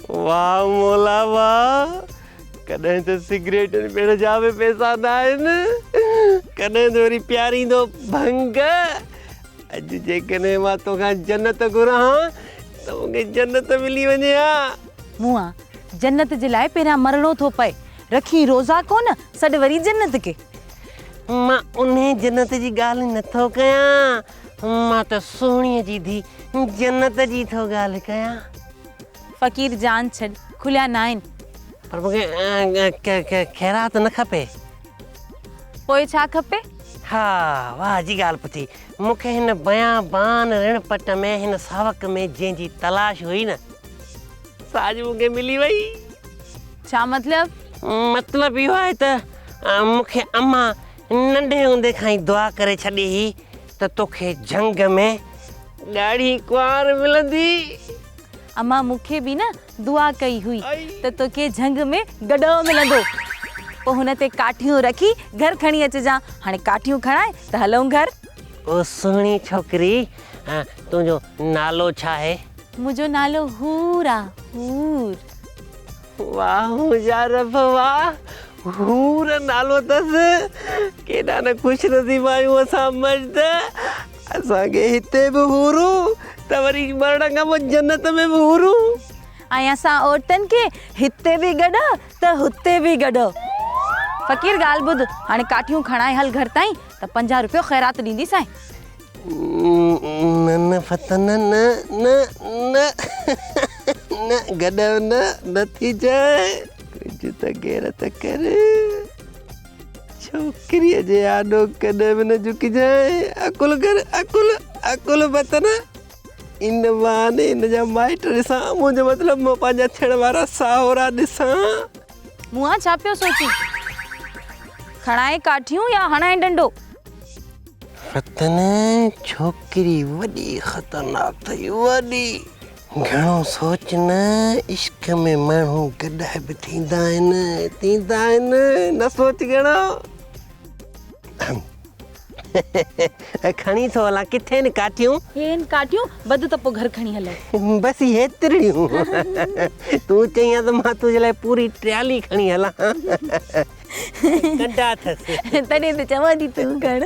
واهه مولا واهه، ڪڏهن ته سگريٽن پيئڻ جا به پئسا نه آهن، ڪڏهن ته وري پياريندو ڀنگ. اڄ جيڪڏهن مان توکان جنت گهران ها ته مون کي جنت ملي وڃي ها. مون جنت جي لاء پهريان مرڻو ٿو پئي. رکين روزا ڪونه، سڏ وري جنت کي. مان انهي جنت جي ڳالهه نه ٿو ڪيان، مان ته سهڻيء جي ڌي جنت جي ٿو ڳالهه ڪيان. فقير جان ڇڏ، کليا ناهن. پر مون کي خيرات نه کپي. پوء ڇا کپي؟ ها، واهه جي ڳالهه پڇي. مون کي هن بيابان رڻ پٽ ۾ هن ساوڪ ۾ جنهن جي تلاش هئي نه، سا اڄ مون کي ملي وئي. ڇا مطلب؟ مطلب اهو آهي ته مون کي امان ننڍي هوندي کان ئي دعا ڪري ڇڏي هئي ته توکي جهنگ ۾ ڳاڙهي ڪنوار ملندي. امان مون کي به نه دعا ڪئي هئي ته توکي جهنگ ۾ گڏهه ملندو. پوء هن تي ڪاٺيون رکي گهر کڻي اچجان. هاڻي ڪاٺيون کڻائي ته هلون گهر. او سهڻي ڇوڪري، تنهنجو نالو ڇا آهي؟ منهنجو نالو حور آ، حور. واهه منهنجا رب واهه، حور نالو اٿس. ڪيڏا نه خوش نصيب آهيون اسان مرد. اسان کي هتي به حورون ته وري مرڻ کان پوء جنت ۾ به حورون. ۽ اسان عورتن کي هتي به گڏهه ته هتي به گڏهه. فقير ڳالهه ٻڌ، هاڻي ڪاٺيون کڻائي هل گهر تائين ته 50 روپيو خيرات ڏينديسانء. نه نه فتح نه نه نه نه نه گڏهه نه نه ٿي جاء ڪجهه ته غيرت ڪر ڇوڪريء جي آڏو ڪڏهن به نه جهڪجانء عقل ڪر عقل عقل فتح نه ان بهاني هن جا مائٽ ڏسان منهنجو مطلب مان پنهنجا ٿيڻ وارا ساهورا ڏسان. مون ڇا پيو سوچين؟ کڻائين ڪاٺيون يا هڻائين ڏنڊو؟ رتن، ڇوڪري وڏي خطرناڪ اٿئي، وڏي. گهڻو سوچ نه، عشق ۾ ماڻهو گڏهه به ٿيندا آهن، ٿيندا آهن، نه سوچ گهڻو. کڻي ٿو هلان، ڪٿي آهن ڪاٺيون؟ هي آهن ڪاٺيون، ٻڌ ته پوء گهر کڻي هلون. بس هيتريون. تون چئين ها ته مان تنهنجي لاء پوري ٽرالي کڻي هلان. ڪنڊا اٿس. تڏهن ته چوان ٿي تون کڻ.